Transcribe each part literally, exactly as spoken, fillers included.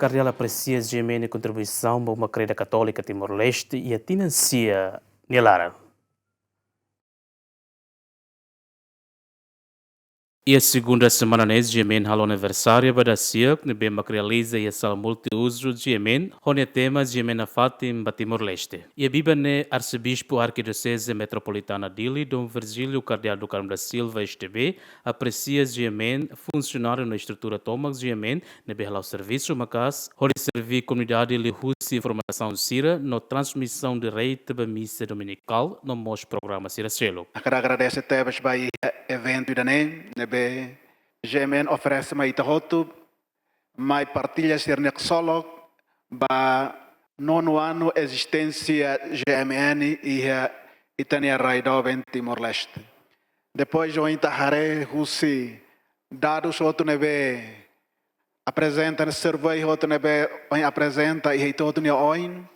Kardeál apresia GMN nia kontribuisaun ba uma kreda katólika Timor-Leste iha tinan sia nia laran. Iha segunda semana ne'e GMN halo aniversáriu ba dala hirak ne'ebé mak realiza iha sala multiuzu GMN, ho nia tema GMN nafatin ba Timor-Leste. Iha biban ne'e Arsebispu Arkidioseze Metropolitana Dili, Dom Virgílio Kardeál do Carmo da Silva, S T B, apresia GMN, funsionáriu no estrutura tomak GMN, ne'ebé hala'o servisu maka'as, hodi serví komunidade liuhusi formasaun sira no transmisaun direta ba misa dominikál no mós programa sira seluk. Hakarak agradese tebes ba iha eventu ida-ne'e, ne'ebé GMN oferese mai ita hotu, mai partilla sira-nia ksolok ba nonu anu ezisténsia GMN iha ita-nia rai doben Timor-Leste. Depois ohin ita haree husi dadus hotu ne'ebé aprezenta, survey hotu ne'ebé ohin aprezenta iha ita hotu nia oin,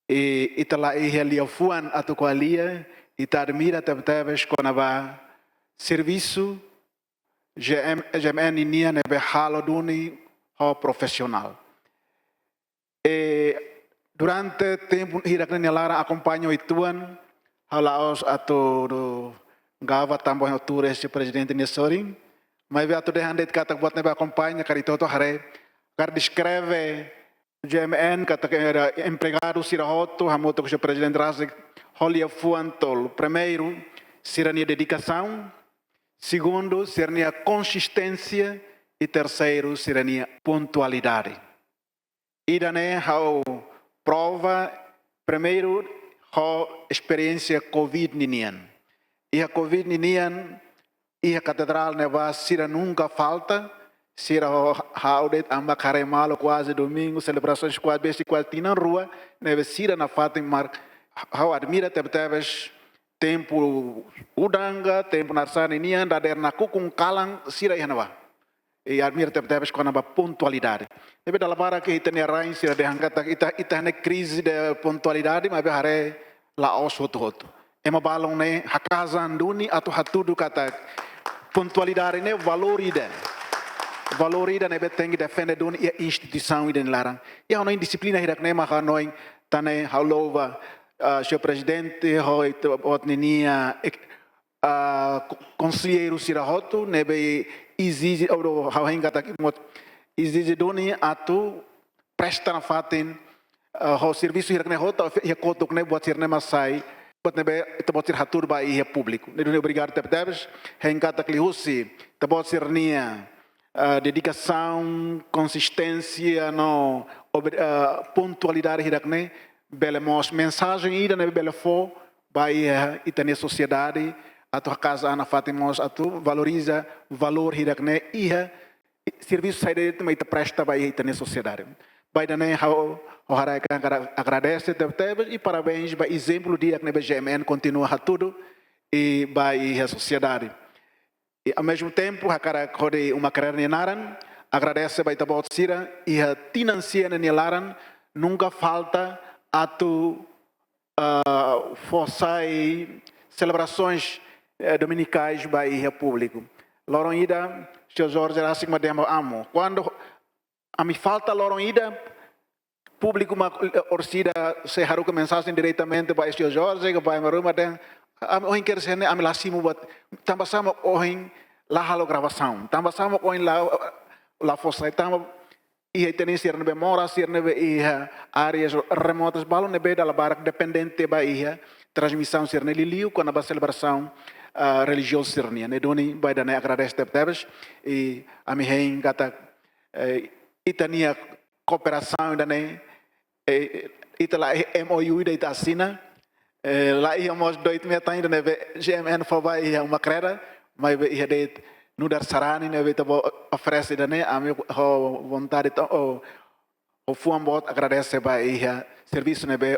i ita la iha liafuan atu ko'alia, ita admira tebetebes kona-ba servisu GM, GMN nian ne'ebé halo duni ho profisionál. E durante tempu hirak ne'e nia laran akompaña uitoan, ha'u la'ós atu gaba tanba ohin ha'u tuur husi prezidente nia sorin, maibé atu dehan de'it katak buat ne'ebé akompaña, karik ita hotu haree, karik deskreve GMN katak era empregadu sira hotu, hamutuk ho prezidente rasik, ho liafuan tolu. Primeiru, sira-nia dedikasaun. Segundu, sira-nia konsisténsia. I terseiru, sira-nia pontualidade. Ida-ne'e ha'u prova, primeiru, ho esperiénsia Covid ninian. Iha Covid ninian, iha katedrál ne'ebá sira nunka falta, sira ho ha'u de'it, ami mak haree malu kuaze domingu, selebrasoens kuaze besik, kuaze tinan rua, ne'ebé sira nafatin mak ha'u admira tebetebes, tempu udan ka, tempu naran-saan ninian, dadeer nakukun, kalan, sira iha ne'ebá. I admira tebetebes kona-ba pontualidade. Ne'ebé dala barak ita-nia rain sira dehan katak ita, ita iha krize de pontualidade, maibé haree la'ós hotu-hotu. Ema balun ne'e haka'as an duni atu hatudu katak pontualidade ne'e valór ida. Valór ida ne'ebé tenke defende duni iha instituisaun ida nia laran. I ha'u hanoin dixiplina hirak ne'e mak ha'u hanoin, tan ne'e ha'u louva, ah, señór prezidente, ho ita-boot ninia ek-, ah, ko-, konselleiru sira hotu, ne'ebé ezije, ou ha'u hein katak mós ezije duni atu presta nafatin, ah, ho servisu hirak ne'e hotu, iha kotuk ne'e buat sira-ne'e mak sai, buat ne'ebé ita-boot sira hatuur ba iha públiku. Ne'e duni obrigadu tebetebes, hein katak liuhusi ita-boot sira-nia, ah, dedikasaun, konsisténsia no obri-, ah, pontualidade hirak ne'e, bele mós mensajen ida ne'ebé bele fó ba iha ita-nia sosiedade, atu haka'as an nafatin mós atu valoriza valór hirak ne'e iha servisu saida de'it mak ita presta ba iha ita-nia sosiedade. Ba ida-ne'e ha'u, ha'u hakarak agradese tebetebes i parabéns ba ezemplu di'ak ne'ebé GMN kontinua hatudu i ba iha sosiedade. I, ao mesmo tempo, hakarak hodi uma kreda nia naran, agradese ba ita-boot sira, iha tinan sia ne'e nia laran, nunka falta atu, ah, fó sai selebrasoens, eh, dominikais ba iha públiku. Loron ida, señór Jorge rasik mak dehan ba amu, kuandu ami falta loron ida, públiku mak, eh, orsida sei haruka mensajen diretamente ba señór Jorge, ka ba ema ruma dehan, ami ohin kedas iha ne'e, ami la simu buat, tanbasá mak ohin la halo gravasaun, tanbasá mak ohin la, la fó sai, tanba iha ita-nia sira ne'ebé moras, sira ne'ebé iha áreas remotas, balun ne'ebé dala barak dependente ba iha transmisaun sira-ne'e liuliu kona-ba selebrasaun, ah, relijiozu sira-nian. Ne'e duni ba ida-ne'e agradese tebetebes, i ami hein katak, eh, ita-nia kooperasaun ida-ne'e, eh, ita la, M O U ida ita asina, eh, la iha mós doit metan ida ne'ebé GMN fó ba iha uma kreda, maibé iha de'it nu'udar sarani ne'ebé ita-boot oferese ida-ne'e, ami ho vontade to-, ho, ho fuan boot agradese ba iha servisu ne'ebé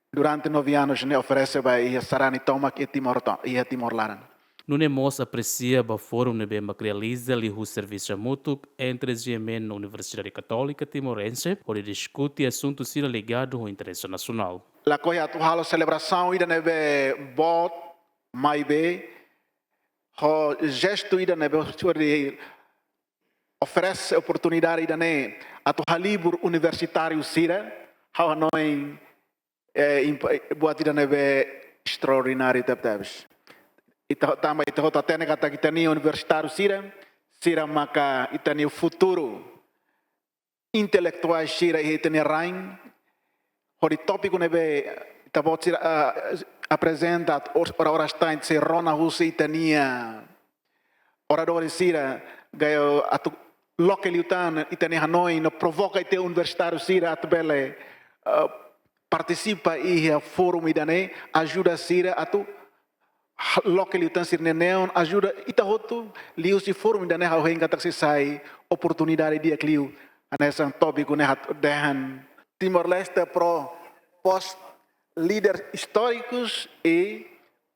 durante nove anos ne'e oferese ba iha sarani tomak iha Timor to-, iha Timor laran. Nune'e mós apresia ba fórum ne'ebé mak realiza liuhusi servisu hamutuk entre GMN no Universidade Católica Timorense, hodi diskute asuntu sira ligadu ho interese nasionál. Lakohi atu halo selebrasaun ida ne'ebé boot, maibé ho jestu ida ne'ebé hodi oferese oportunidade ida-ne'e atu halibur universitáriu sira, ha'u hanoin, eh, imp-, buat ida ne'ebé estraordináriu tebetebes. Ita, tanba ita hotu hatene katak ita-nia universitáriu sira, sira maka ita-nia futuru, intelektuál sira iha ita-nia rain, hodi tópiku ne'ebé ita-boot sira, ah, aprezenta, or-, ora-ora ita sei rona husi ita-nia oradór sira, gaya atu loke liután ita-nia hanoin, no provoka ita universitáriu sira atu bele, ah, partisipa iha fórum ida-ne'e, ajuda sira atu loke liután sira-nia neon, ajuda ita hotu, liuhusi fórum ida-ne'e ha'u hein katak sei sai oportunidade di'ak liu, hanesan tópiku ne'e ha'u dehan. Timor-Leste pro pós líderes históricos e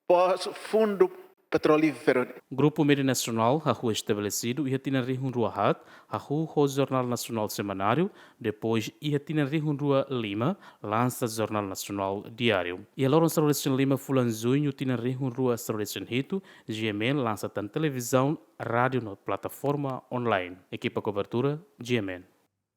pós fundu petrolíferu. Grupu Média Nasionál hahú estabelesidu iha tinan rihun rua haat, hahú ho Jornál Nasionál Semanáriu, depois iha tinan rihun rua lima, lansa Jornál Nasionál Diáriu. Iha loron sanulu-resin-lima fulan Juñu tinan rihun rua sanulu-resin-hitu, G M N lansa tan televizaun, rádiu no plataforma online. Ekipa kobertura, G M N.